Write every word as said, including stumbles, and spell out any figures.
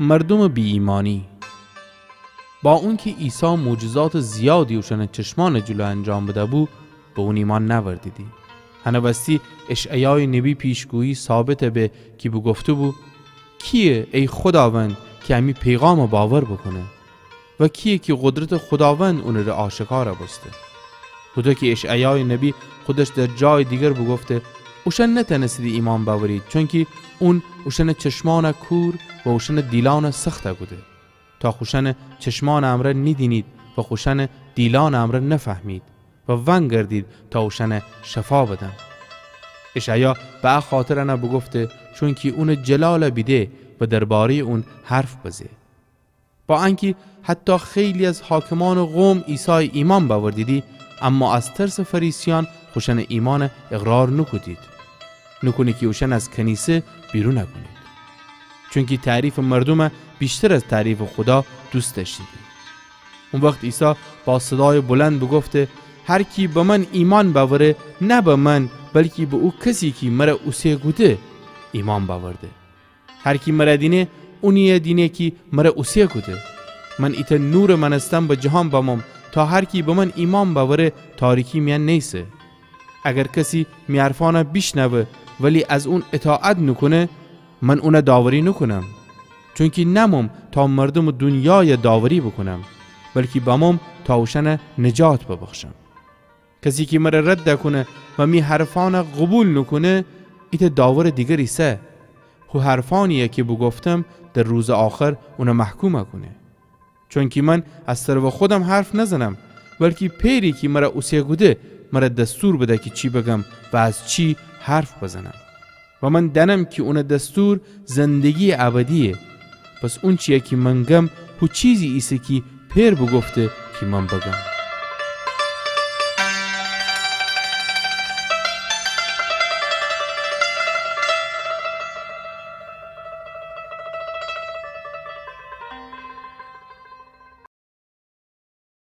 مردومٚ بی‌ایمأنی. با اونکی عیسی معجزاتٚ زیادی اوشأنٚ چشمأنٚ جلو انجام بده‌بو، به اون ایمأن نأوردیدی. هنٚ وستی اشعیایٚ نبی پیشگویی ثابت به کی بوگفته‌بو: کییه ای خوداوند کی امی پیغامَ باور بوکونه؟ و کییه کی قدرتٚ خوداوند اونٚ‌ره آشکار بوسته؟ هوطو کی اشعیایٚ نبی خودش در جایٚ دیگر بوگفته: اوشأن نتأنستیدی ایمأن بأورید، چونکی اون اوشأنٚ چشمأنَ کور و اوشأنٚ دیلأنَ سخت کوده، تا خوشأنٚ چشمأنٚ امرأ نیدینید و خوشأنٚ دیلأنٚ امرأ نفهمید و ونگردید تا اوشأنَ شفا بدم. اشعیا به ا خاطر انَ بوگفته، چونکی اونٚ جلالَ بیده و درباره‌یٚ اون حرف بزه. با انکی حتی خیلی از حاکمأنٚ قوم عیسایَ ایمأن بأوردیدی، اما از ترسٚ فریسیأن خوشأنٚ ایمأنَ اقرار نوکودید، نوکونه کی اوشأنَ از کنیسه بیرون کونید. چونکی تعریفٚ مردومَ ویشتر از تعریفٚ خودا دوست دأشتیدی. او وخت عیسی با صدایٚ بلند بوگفته: هر کی به من ایمأن بأوره، نه به من، بلکی به او کسی کی مرَ اوسه کوده ایمأن بأورده. هر کی مرَ دینه، اونیَ دینه کی مرَ اوسه کوده. من ایتأ نورٚ مأنستن به جهان بموم، تا هر کی به من ایمأن بأوره، تاریکی میأن نیسه. اگر کسی می حرفأنَ بیشنوه، ولی از اون اطاعت نوکونه، من اونَ داوری نوکونم. چونکی نأموم تا مردومٚ دونیایَ داوری بوکونم، بلکی بموم تا اوشأنَ نجات ببخشم. کسی کی مرَ رد کونه و می حرفأنَ قوبیل نوکونه، ایتأ داورٚ دیگر ایسه. هو حرفأنی‌یَ کی بوگفتم، در روزٚ آخر اونَ محکوم کونه. چونکی من از طرفٚ خودم حرف نزنم، بلکی پئری کی مرَ اوسه کوده مرَ دستور بده کی چی بگم و از چی حرف بزنم. و من دأنم کی اونٚ دستور زندگی‌یٚ ابدییه. پس اونچی‌یَ کی من گم، هو چیزی ایسه کی پئر بوگفته کی من بگم.